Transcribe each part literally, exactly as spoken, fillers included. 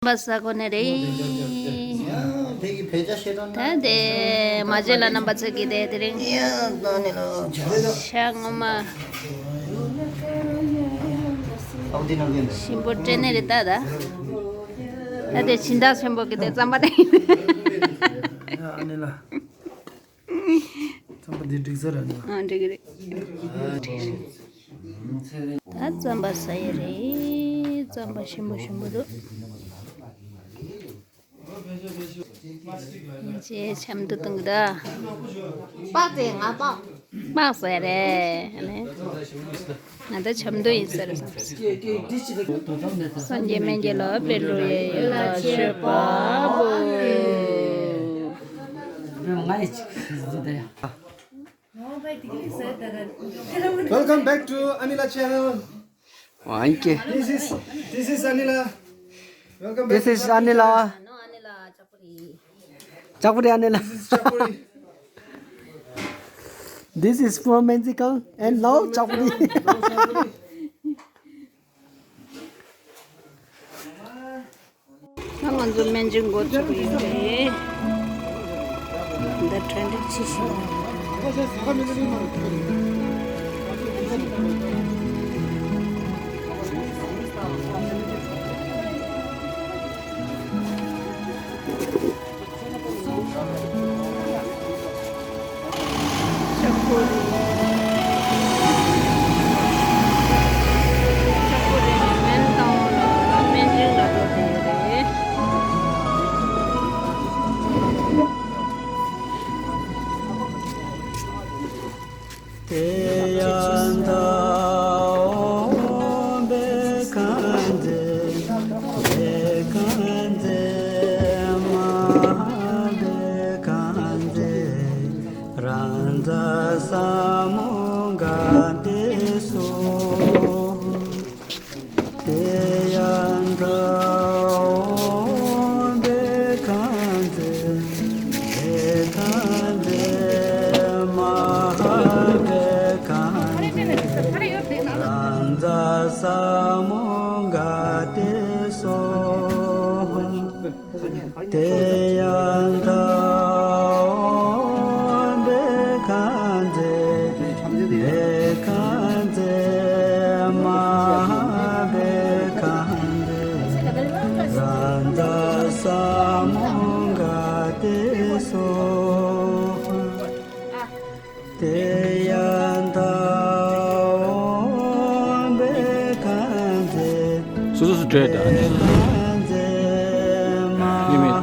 པ་ཟ་གོ་ནི་རེད། ད་དེ་མ་བརྗེད་ལ་རྣམ་པ་ཚོ་གིས་དེ་དེ་རིང་ཤ་ངོ་མ་ཞིམ་པོ་སྤྲད་ནི་རེད་ད། ད་ད་དེ་སྦྱིན་བདག་ཆེན་པོ་གིས་དེ་རྩམ་པ་དེ། ཨ་ནི་ལ། རྩམ་པ་འདི་འགྲིག་ས་རེད་ན། ཨ་འགྲིག་གི་རེད། ད་རྩམ་པ་ཟ་ཡི་རེད། རྩམ་པ་ཞིམ་པོ་ཞིམ་པོ་འདུག་ཅེས་ཆམ་དུ་བཏང་གི་ད། པགས་ཟེར་ང་པགས། པགས་ཟེར་རེད། ང་ད་ཆབ་མདོ་ཡིན་ཟེར། སངས་རྒྱས་སྨན་གྱི་བླ་མའི་བློ་ཡི་ཡུལ་ལ་མཆོད་པ་འབུལ། Welcome back to Anila channel. Thank you. This is this is Anila. Welcome back. This is Anila. Chakpuri Anila. This is Chakpuri. This is for magical and now Chakpuri. ང་ཚོ་སྨན་སྦྱིན་འགོ་ཚུགས་ཡིན་པས། འདི་གྲ་སྒྲིག་བྱེད་བཞིན་པ། དེ་ཡང་ད་ཨོཾ་བེ་ཁཱ་ཛེ་བེ་ཁཱ་ཛེ་མ་ཧཱ་བེ་ཁཱ་ཛེ་རཱ་ཛ་ས་མུདྒ་ཏེ་སྭཱ་ཧཱ། དེ་ཡང་ད་ཨོཾ་བེ་ཁཱ་ཛེ་བེ་ཁཱ་ཛེ་མ་ཧཱ་བེ་ཁཱ་ཛེ་རཱ་ཛ་ས་མུདྒ་ཏེ་སྭཱ་ཧཱ། དེ་ཡང་ད་ཨོཾ་བེ་ཁཱ་ཛེ་བེ་ཁཱ་ཛེ་མ་ཧཱ་བེ་ཁཱ་ཛེ་རཱ་ཛ་ས་མུདྒ་ཏེ་སྭཱ་ཧཱ། དེ་ཡང་ད་ཨོཾ་བེ་ཁཱ་ཛེ་སོ་སོ་སོ་བྲོས་ད་ནི། བེ་ཁཱ་ཛེ་མ་ཧཱ་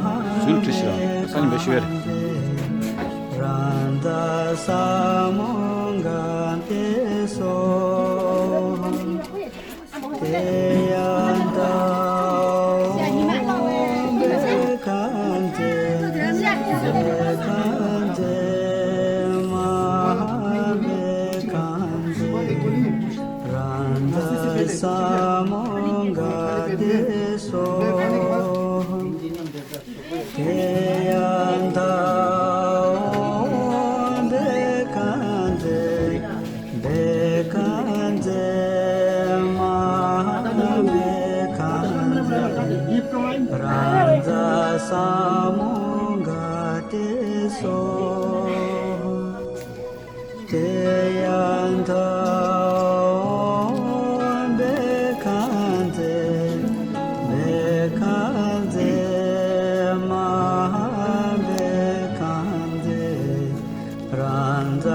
བེ་ཁཱ་ཛེ་རཱ་ཛ་ས་མུདྒ་ཏེ་སྭཱ་ཧཱ། དེ་ཡང་ད་ཨོཾ་བེ་ཁཱ་ཛེ་བེ་ཁཱ་ཛེ་མ་ཧཱ་བེ་ཁཱ་ཛེ་རཱ་ཛ་ས་མུདྒ་ཏེ་སྭཱ་ཧཱ། དེ་ཡང་ད་ཨོཾ་བེ་ཁཱ་ཛེ་བེ་ཁཱ་ཛེ་མ་ཧཱ་བེ་ཁཱ་ཛེ་རཱ་ཛ་ས་མུདྒ་ཏེ་སྭཱ་ཧཱ། དེ་ཡང་ད་ཨོཾ་བེ་ཁཱ་ཛེ་བེ་ཁཱ་ཛེ་མ་ཧཱ་བེ་ཁཱ་ཛེ་རཱ་ཛ་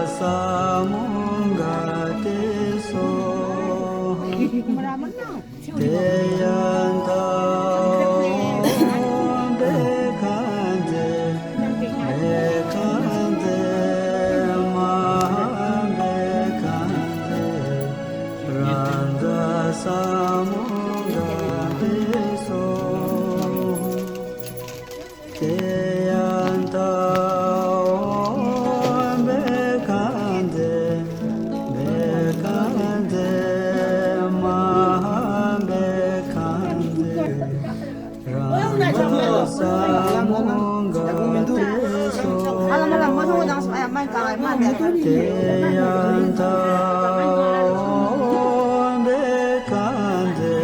ས་མུདྒ་ཏེ་སྭཱ་ཧཱ། དེ་ཡང་ད་ཨོཾ་བེ་ཁཱ་ཛེ་བེ་ཁཱ་ཛེ་མ་ཧཱ་བེ་ཁཱ་ཛེ་རཱ་ཛ་ས་མུདྒ་ཏེ་སྭཱ་ཧཱ། དེ་ཡང་ད་ཨོཾ་བེ་ཁཱ་ཛེ་བེ་ཁཱ་ཛེ་མ་ཧཱ་བེ་ཁཱ་ཛེ་རཱ་ཛ་ས་མུདྒ་ཏེ་སྭཱ་ཧཱ། དེ་ཡང་ད་ཨོཾ་བེ་ཁཱ་ཛེ་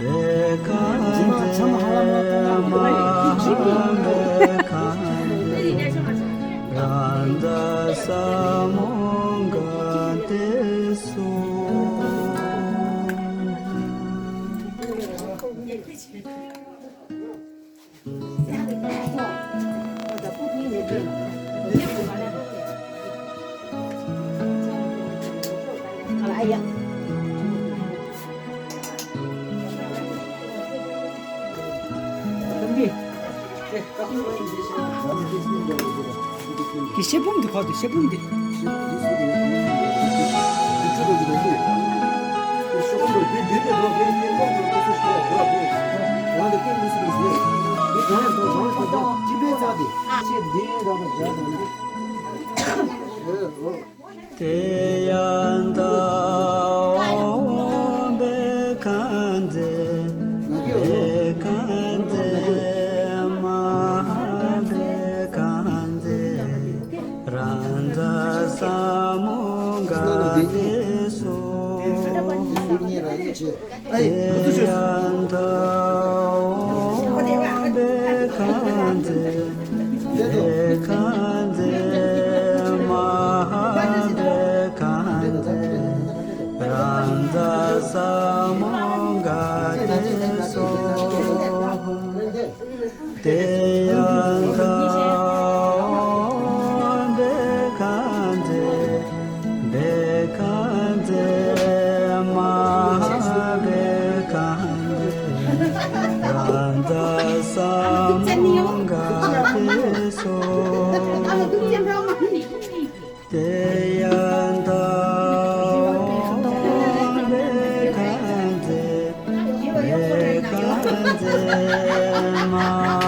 བེ་ཁཱ་ཛེ་ གི་ཤེལ་བུམ་འདི་གོ་འདུག་ཤེལ་བུམ་འདི། དེ་ཡང་ད་འོ་བེ་ཁ་ཛེ་བེ་ཁ་ཛེ་མ་ཧ་བེ་ཁ་ཛེ་རཱ་ཛ་ས་མུ་ག་དེ་སོ། དེ་ཡང་ད་འོ་བེ་ཁ་ཛེ་བེ་ཁ་ཛེ་མ་ཧ་བེ་ཁ་ཛེ་རཱ་ཛ་ས་མུ་ག་དེ་སོ། དེ་ཡང་ད་འོ་བེ་ཁ་ཛེ་བེ་ཁ་ཛེ་མ་ཧ་བེ་ཁ་ཛེ་རཱ་ཛ་ས་མུ་ག་དེ་སོ། དེ་ཡང་ད་འོ་བེ་ཁ་ཛེ་བེ་ཁ་ཛེ་མ་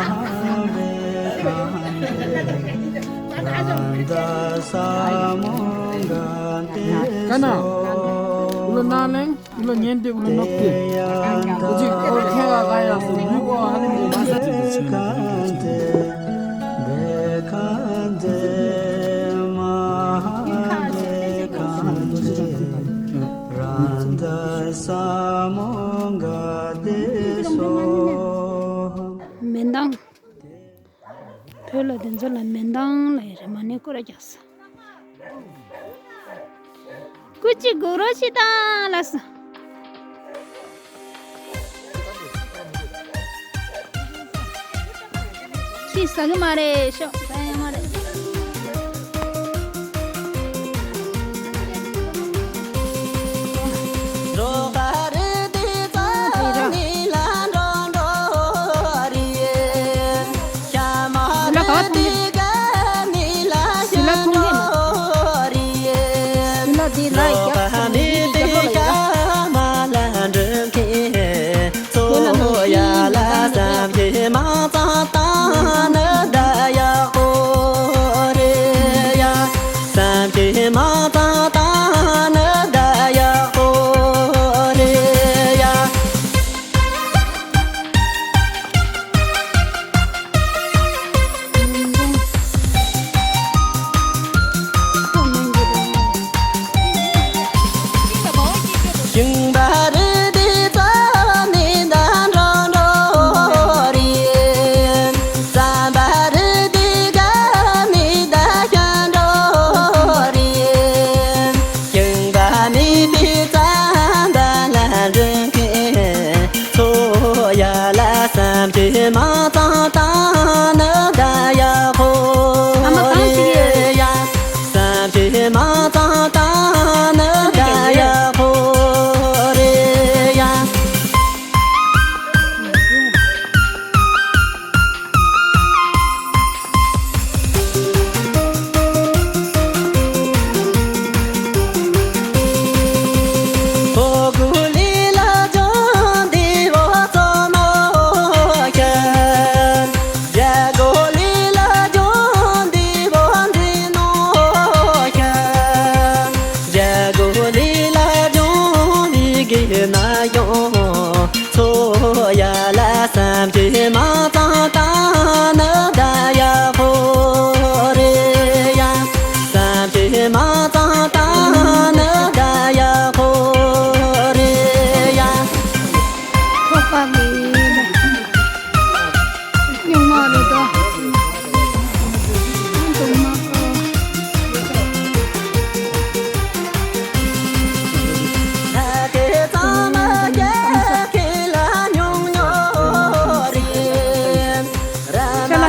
ཧ་བེ་ཁ་ཛེ་རཱ་ཛ་ས་མུ་ག་དེ་སོ། ཀ་ན། ཀུ་ལ་ན་ལེང་། ཀུ་ལ་ཉན་ཏེ་ཀུ་ལ་ནོབ་ཏེ། ཀུ་ཅིག་ཀོ་ཁེ་ག་ག་ཡ་སུ་ལུ་ཀོ་ཧ་ལེ་མི་མ་ས་ཅིག་ཏུ་ཆེན་ཏེ། མེ་མདའ། བོད་ལ་དེ་ཚོ་ལ་མེ་མདའ་ལ་ཡི་རེ་མ་ནི་ཀོ་ར་རྒྱག་ས། ཀུ་ཅི་གུ་རོ་ཤི་ཏང་ལ་ས། ཤི་ས་གི་མ་རེད་ཤོག་ས་ཡ་མ་རེད།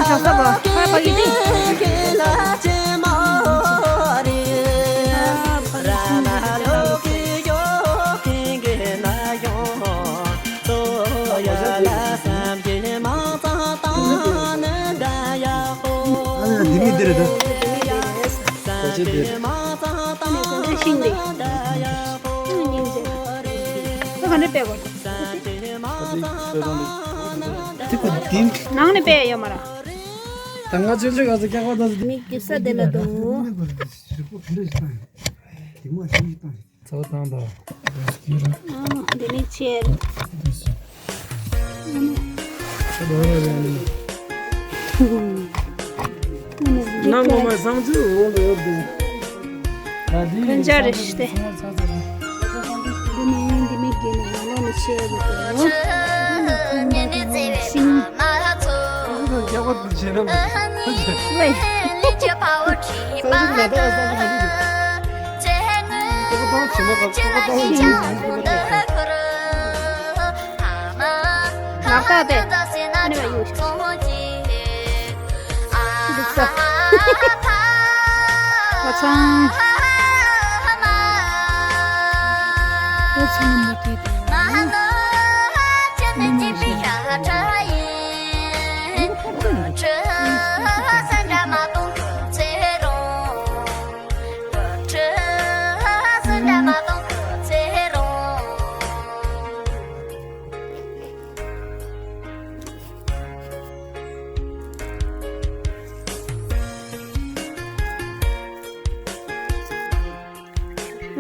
ས་བ་ཧ་པ་གི་ཏི། ཨ་ནི་འདི་མི་འདི་རེད་ད། ད་ཅི་འདི། ཤིང་འདི། ད་ག་འདྲ་སྤེལ་དགོས། ད་ཅི་སྤེལ་དང་འདི། དེ་ག་འདི། ནང་ནས་སྤེལ་ཡོད་མ་རེད། ད་ང་ཆོས་ཆོས་ག་ཚོད་སྐྱག་པ་ད། མི་གི་ས་དེ་ལ་དུ། ཚ་བ་བཏང་དང་། འདི་ནི་ཆེར། ནང་ངོ་མ་བསང་ཚུལ་འོག་ལ་ཡོད་དེ། ད་འདི་ཁོན་ཅ་རེ་ཤི་སྟེ། འདི་ནི་འདི་མི་རྒན་ནི་ང་ནོ་ནི་ཆེ་རུ་དུ། ཤིང་། རྒྱག་པ་དུ་བྱེད་ན་མི། ཝེ། ལག་ཐག་དེ། ཨ་ནི་བ་ཡོད། འདུག་ས། ཁ་ཚང་། ཁ་ཚང་མ་དེ་དང་།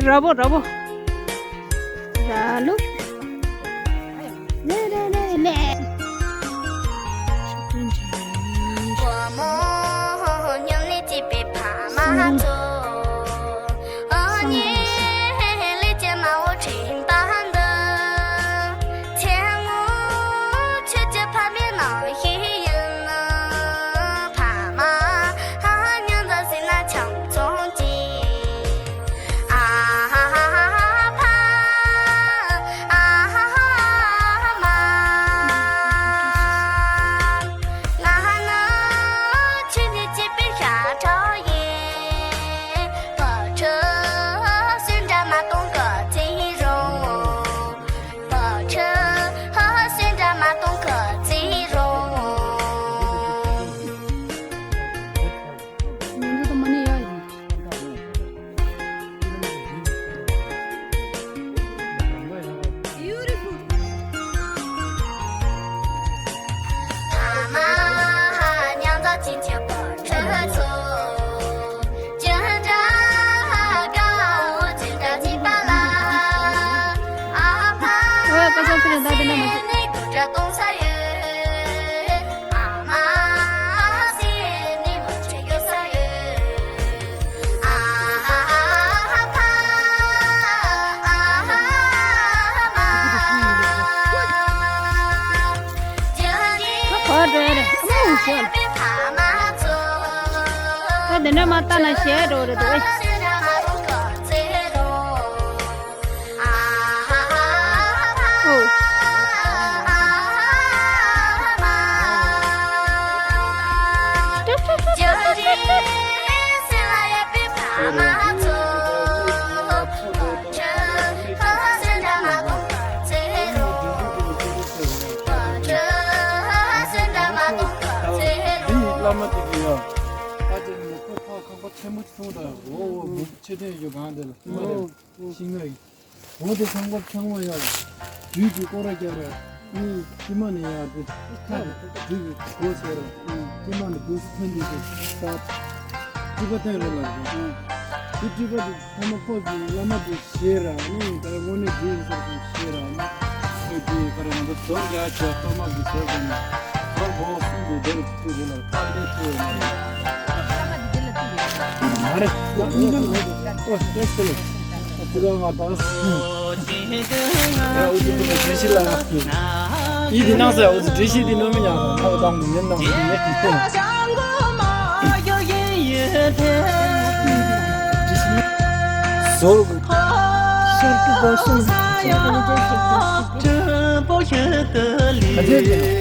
ར་བོ་ར་བོ། ར་ལུག་ལེ་ལེ་ལེ་ལེ། ད་འདི་འདྲ་མ་བལྟ་ན་ཞེད་འགྲོ་རེད་འདུག་ཨེ། ཨོ། བླ་མ་དེ་གི་ཡ། ད་དེ་ནི་ཁོ་ཐག་ཁང་པ་ཆེན་པོ་ཆུང་དང་འོ་འོ་མཆོད་རྟེན་ཡོད་གང་དེ་ལ་བསྟུན་པ་དེ་ཤིང་ལ་ཡིན། འོ་དེ་ཚང་པ་ཚང་མ་ཡ། དུས་ཀྱི་སྐོར་ར་རྒྱག་ར། ཨུ། ཀྱེ་མ་ནི་ཡ་དེ། ཁ་དུས་ཀྱི་སྒོ་ཟེར་ར། ཀྱེ་མ་ནི་དུས་སུ་ཐོན་དུས་ཀྱི་ས། སྤྲུལ་པ་བསྟན་རེ་ལ་ར། དེ་སྤྲུལ་པ་དེ་ཐ་མ་ཁོ་ཚོས་བླ་མ་དེ་ཞེས་ར་ནི་ད་དངོས་གནས་དེ་ཡིན་ཟེར་ཞེས་ར་ནི། ཁོས་དེ་ག་རེ་ང་ཚོ་ཟོར་རྒྱག་བྱས་གཏོར་མ་གི་ཟོར་བྱས་ནས་ཧོར་འབོ་གསུམ་དེ་དེར་ཐུག་རེ་ལ་ཁ་དེ་ཐུག་ཡོད་མ་རེད། མ་རེད། ཨོ་ཏེ་སི་ལེ། ཨོ་ཏེ་ལ་ང་ད། ཡ་ཨུ་ཏུ་ཏུ་ལ་བཀྲ་ཤིས་ལ་ཡག་གི། ཡིད་དེ་སྣང་ས་ཡ་ཨུ་ཏུ་བཀྲ་ཤིས་དེ་ནོར་མི་ཉག་དང་ཐག་དང་མི་ཉན་དང་མི་ཉན་གི་ཏེ། ཟོར། ཟོར་གྱི་སྒོ་གསུམ། ཟོར་གྱི་སྒོ་གསུམ།